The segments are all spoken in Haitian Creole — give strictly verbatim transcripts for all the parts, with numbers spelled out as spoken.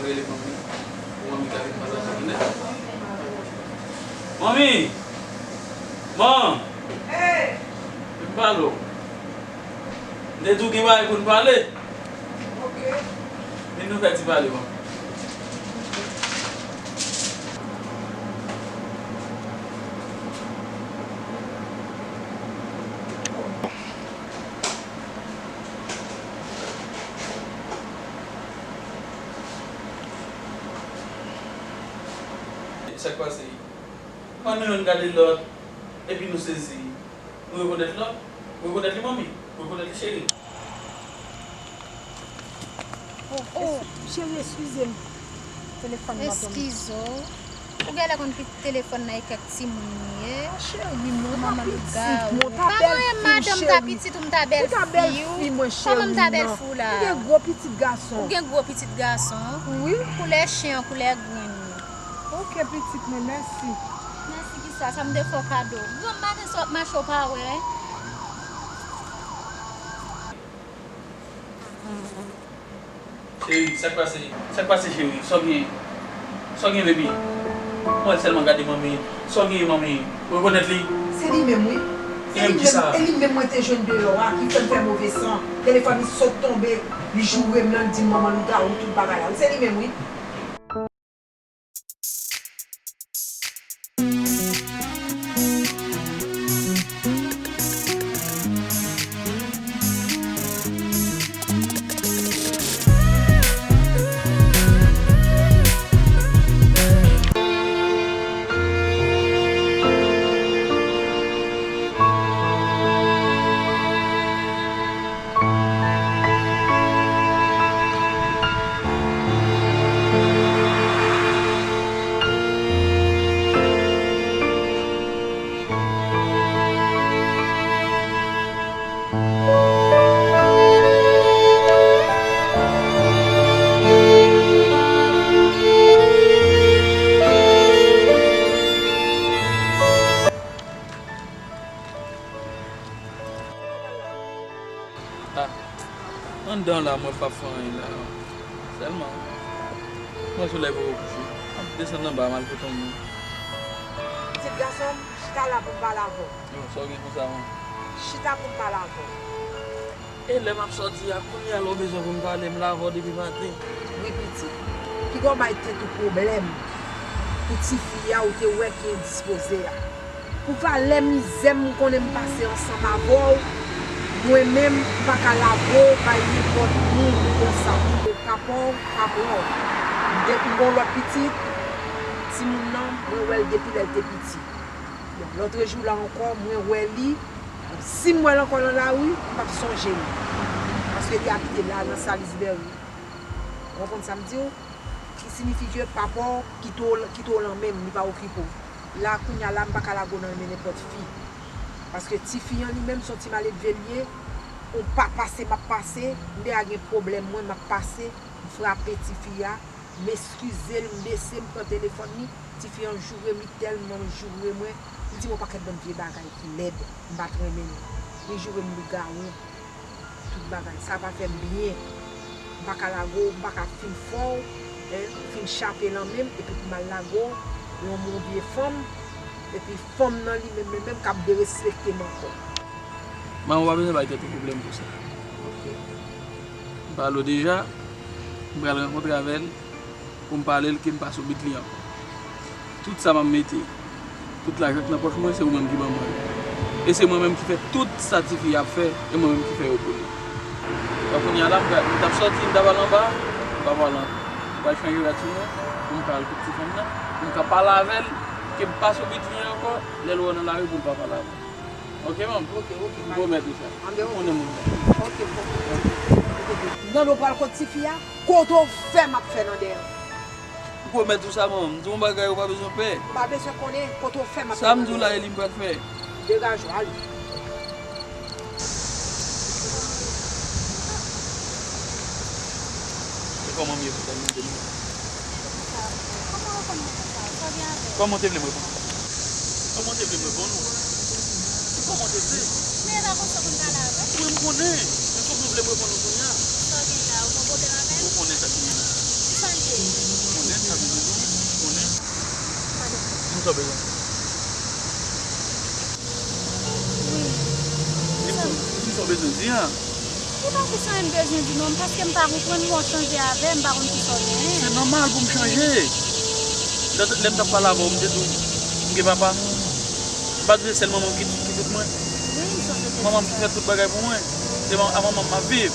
Rele manmi. Pou manmi ka vin pale avè w nèt. Manmi! Man! Vin pale w. M te di w gen bagay pou n pale. Vin nou fè ti pale, manmi. Sa k pase? Kòman nou youn gade lòt, epi nou sezi? Nou rekonèt lòt? Ou rekonèt li, manmi? Ou rekonèt li, cheri? Oh, oh, cheri, eskize m. Telefòn nan tonbe. Eskize w. Ou genlè konn ki telefòn nan e kèk timoun li ye. Cheri, non, ta pitit, non, ta bèl fi m, cheri. Ou ta bèl fi, mwen, cheri, non. Kòman m ta bèl fi w la? Ou gen gwo pitit gason. Ou gen gwo pitit gason? Wi. Koulè chen an, koulè grenn li. Ok, pitit mwen, mèsi. Mèsi kisa? Sa m te fè w kado. Granm maten sa w ap mache w pa wè. Cheri, sa k pase? Sa k pase, cheri? Sa w gen? Sa w gen, baby? Mwen sèlman gade manmi. Sa w gen, manmi? Ou rekonèt li? Se li menm, wi. Se li menm, e li menm mwen te jwenn deyò a, ki fè m fè move san. Telefòn li sot tonbe, li joure m nan, li di m manman lougawou, tout bagay la. Wi, se li menm, wi. Ah, anndan la, mwen p ap fè anyen la. Sèlman, mwen solèy poko kouche. M ap desann anba, m al pote yon moun. Pitit gason m, chita la pou m pale avè w. Yo, sa w gen konsa, man? Chita pou m pale avè w. E lè m ap sòti a, kounye a lè w bezwen pou m pale, m la avè w depi maten. Wi, pitit. Piga w bay tèt ou pwoblèm pou tifi a ou te wè ki endispoze a. Pou valè mizè m konnen m pase ansanm avè w, mwen menm, m pa ka lage w bay nenpòt moun konsa. Pa pa w, pa pran w. M te, m gen yon lòt pitit, timoun nan, mwen wè l depi lè l te piti. Bon, lòtrejou la ankò, mwen wè li. Bon, si m wè l ankò nan lari, m p ap sonje l. Paske li abite la, nan Salisbury. Ou konprann sa m di w? Ki siyifi ke papa w kite w, kite w lan men m, li pa okipe w. La, kounye a la, m pa ka lage w nan men nenpòt fi. Paske tifi an li menm, se yon ti maledve l ye. Ou pa pase, m ap pase. M deja gen pwoblèm mwen, m ap pase. M frape tifi a. M eskize l, m bese, m pran telefòn li. Tifi an joure m, li tèlman joure mwen. Li di m yon pakèt bann vye bagay ki lèd. M pa t renmen l. Li joure m lougawou. Tout bagay. Sa pa fè m byen. M pa ka lage w, m pa ka fin fè w, en, fin chape lan men m, epi pou m al lage w, yon, yon vye fanm, epi fanm nan li menm, li menm k ap derespekte m ankò. Manman w pa bezwen bay tèt ou pwoblèm pou sa. Ok. M pale w deja, m pral rankontre avè l. Pou m pale l ke m pa sou bit li ankò. Tout sa m ap mete, tout lajan k nan pòch mwen, se ou menm ki ban mwen yo. E se mwen menm ki fè tout sa tifi a ap fè, e mwen menm ki fè yo pou li. Donk, kounye a la, m pral, m t ap sòti, m t ap al anba, m pa pral anba. M pral chanje rad sou mwen, pou m ka al kot ti fanm nan, pou m ka pale avè l, ke m pa sou bit li ankò, lè l wè w nan lari pou l pa pale avè w. Ok, manmi? Ok, ok. M pwomèt ou sa. Anben, ok. Ou konnen moun nan. Ok, ok. Nan nou pral kot tifi a, kote w fè m ap fè nan dèyè w. M pwomèt ou sa, manmi. M di w yon bagay, ou pa bezwen pè. Ou pa bezwen konnen kote w fè m ap fè nan dèyè w. Sa m di w la, e li m pral fè. Degaje w, ale. E kòman m ye pou tèl moun de nou? Kòman w konn mwen konsa? Sa gen avè w? Kòman w te vle m reponn ou? Kòman w te vle m reponn ou? Kòman w te vle? Men e pa konsa w konn pale avè m. Wi, m konnen. Men kòman w vle m reponn ou kounye a? Sa gen la, ou gen pwoblèm avè l? Ou konnen sa ki gen la. Kisa l ye? Sa w bezwen? Wi. Di m sa w bezwen di a. Li pa kesyon m bezwen di non, paske m pa konprann, m wè w chanje avè m, m pa konn kisa w genyen. Se nòmal pou m chanje. Lè, lè m t ap pale avè w, m te di w m gen papa. M pa di w se sèl manman m ki, ki tout mwen. Wi, m sonje w te di sa. Manman m ki fè tout bagay pou mwen. Se man-, a manman m m ap viv.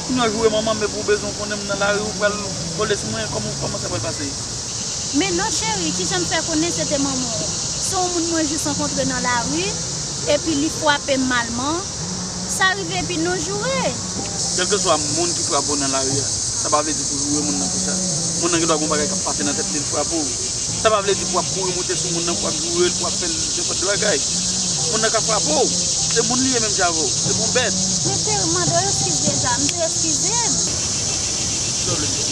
Kounye a w joure manman m, epi w bezwen konnen m nan lari, ou pral kole sou mwen, kòman, kòman sa pral pase? Men non cheri, kijan m fè konnen se te manman w? Se yon moun mwen jis rankontre nan lari, epi li frape m malman. Sa rive epi nou joure. Kèlkeswa moun ki frape w nan lari a, sa pa vle di pou w joure moun nan pou sa. Moun nan gen dwa gen yon bagay k ap pase nan tèt li, l frape w. Sa pa vle di pou w ap kouri moute sou moun nan, pou w ap joure l, pou w ap fè l nenpòt de bagay. Moun nan ka frape w. Se moun li ye menm jan avè w. Se pa yon bèt. Men cheri, m mande w eskiz deja. M te eskize m. Sa w vle di?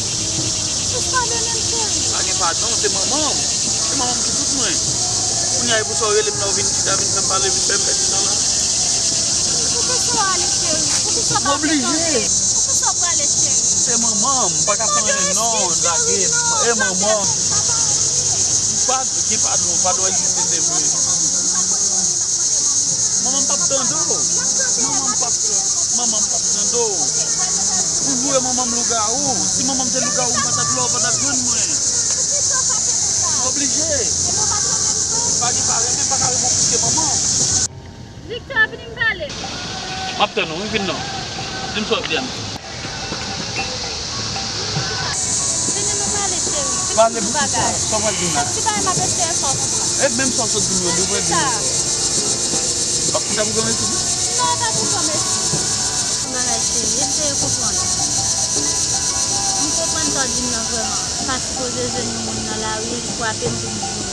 Jis padone m, cheri. Pa gen padon, se manman m. Se manman m ki tout mwen. Kounye a, e pou sa w rele m nan, w vin chita, vin fè m pale, vin fè m pèdi tan la. Poukisa w ale, cheri? Poukisa w pa vle tande? Poukisa w prale, cheri? Se manman m, m pa ka fè anyen non, lage m. E manman m. Pa gen padon, padon egziste, se vre. Manman m p ap tande w. Manman m p ap, manman m p ap tande w. Ou joure manman m lougawou. Si manman m te lougawou, m pa t ap la, ou pa t ap jwenn mwen. M oblije. Pa gen pa renmen, m pa ka renmen w plis ke manman m. Victor, vini m pale. M ap tann ou, wi, vin non. Di m sa w ap di a m. Vini nou pale, cheri. Vini nou di bagay. Pale pou kisa? Sa w pral di m la? Ti bagay m ap eseye fè w konprann. E menm sa w sot di m yo, li w pral di m ankò. W ap chita pou granmesi? Non, e pa pou granmesi. Yon bagay, cheri, eseye konprann. M konprann sa w di m nan vrèman. M pa sipoze jwenn yon moun nan lari, li frape m pou m joure.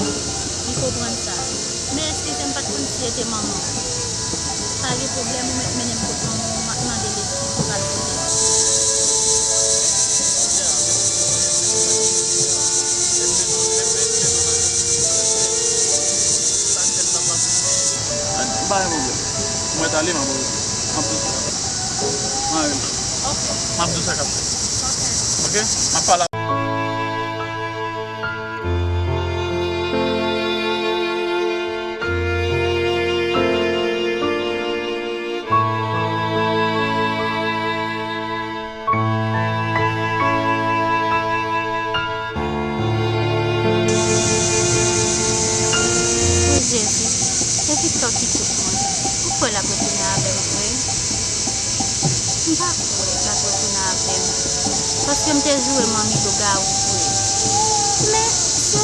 M konprann sa. Men eskize m, m pa t konn si se te manman w. Pa gen pwoblèm, ou mèt mennen m kot manman w, m ap mande l eskiz, ou pral konnen. Pa gen pwoblèm. Mwen t ale, m ap, m ap di w sa k ap fèt. Mwen rele. Ok. M ap di w sa k ap fèt. Ok. Ok? M ap pale. O Jezi, se Victor ki tout mwen. Ou kwè l ap retounen avè m vre? M pa kwè l ap retounen avè m, paske m te joure manmi lougawou vre. Men, se,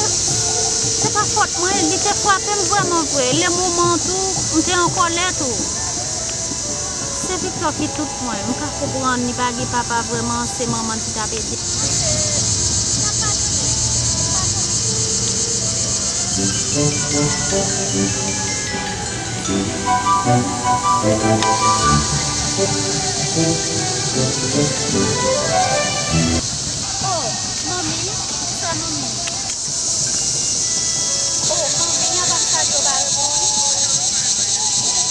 se pa fòt mwen, li te frape m vrèman vre. Le moman tou, m te an kòlè tou. Se Victor ki tout mwen. M ka konprann li pa gen papa vrèman, se manman l ki t ap ede. Oh, manmi, sa manmi? Oh, manmi, y ap ap salye w pa reponn.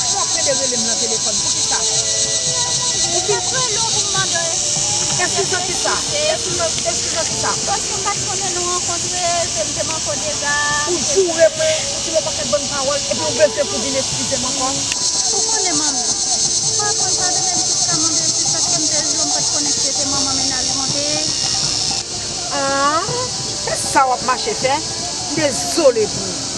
Ou ap rele rele m nan telefòn, poukisa? Ou fin rele w pou m mande w eskize. Eskize kisa? Eskize, eskize kisa? Paske m pa t konnen nou rankontre, se m te manke w dega. Ou joure mwen, ou di m yon pakèt bann pawòl, epi ou bezwen pou vin eskize m ankò? Ou konnen manmi. Ou pa konn padone m jiska mande eskiz paske m te joure, m pa t konnen si se te manman mennaj mwen te ye. Ah, se sa w ap mache fè? M dezole pou ou.